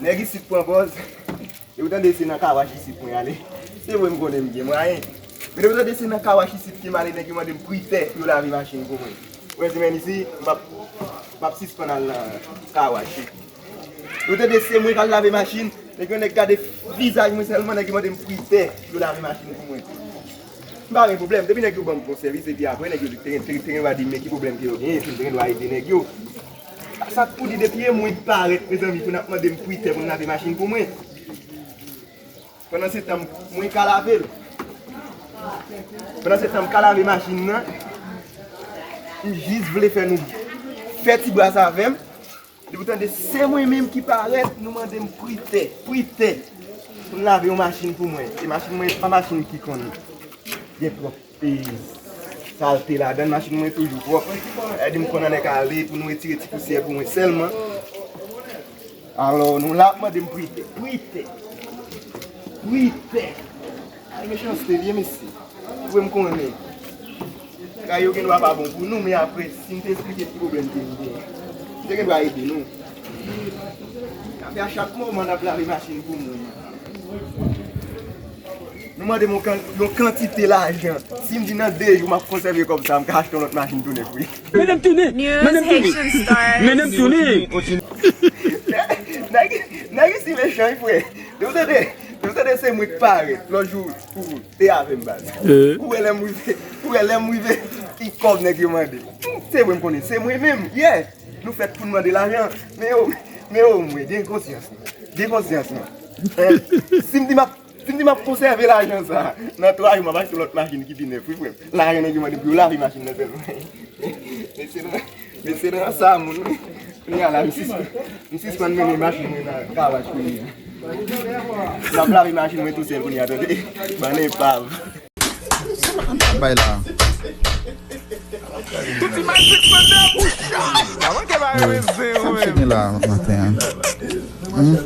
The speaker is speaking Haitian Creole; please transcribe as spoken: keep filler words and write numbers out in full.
Nèg isit pran pòz. Depi w tande se nan kawach isit mwen ale. Se vre m konnen m gen mwayen. Men depi w tande se nan kawach isit ke m ale, nèg yo mande m prite pou yo lave machin pou mwen. Ou wè semèn isi, m p ap, m p ap sispann al nan kawach. Depi w tande se mwen k al lave machin, nèg yo nèk gade vizaj mwen sèlman, nèg yo mande m prite pou yo lave machin pou mwen. M pa gen pwoblèm. Depi nèg yo ban m bon sèvis, epi apre, nèg yo te, te, te, te gen dwa di m men ki pwoblèm ke yo genyen, epi m te gen dwa ede nèg yo. Sa k pou di depi e mwen k parèt, mezanmi, pou n ap mande m prite pou n lave machin pou mwen. Pandan se tan, mwen ka lave l. Pandan se tan, m ka lave machin nan. M jis vle fè nou fè ti bras avè m. Depi w tande se mwen menm ki parèt, nou mande m prite, prite pou n lave yon machin pou mwen. E machin mwen, pa machin ki konn gen twòp e salte ladan l, machin mwen toujou pwòp. Sa vle di m konn annik ale pou nou retire ti pousyè pou mwen sèlman. Alò, nou la ap mande m prite, prite, prite. Ay, mechanste vye mesye. Ou wè m konnen. Kay yo gen dwa pa bon pou nou, men apre, si m te esplike ki pwoblèm ke m gen, m te gen dwa ede nou. Sa fè a chak moman n ap lave machin pou moun. Nou mande m yon kan-, yon kantite lajan. Si m di nan de jou m ap konsève kòb sa, m ka achte yon lòt machin tou nèf, wi. Mennen m tounen! Mennen m tounen! Mennen m tounen! Nèg, nèg isi mechan, wi, frè. Depi w tande, depi w tande se mwen k parèt. Lòt jou, ou te avè m, baz. Ou wè lè m rive, ou wè lè m rive, ki kòb nèg yo mande. Se vre m konnen, se mwen menm. Yeah! Nou fèt pou n mande lajan. Men yo, men yo, mwen, gen konsyans, non. Gen konsyans, non. Eh, si m di m ap, si m di m ap konsève lajan sa, nan twa jou, m ap achte lòt machin ki pi nèf, wi, frè m. Lajan nèg yo mande pou yo lave machin nan sèlman. Mesye nan, mesye nan sa, moun. Kounye a la, m sispann, m sispann mennen machin mwen nan kawach kounye a. M ap lave machin mwen tou sèl kounye a, tande. Bann epav. Bay la. Tout imajik mwen deboucha. Avan ke ba yo zen. Sa m fini la maten an. Hmm?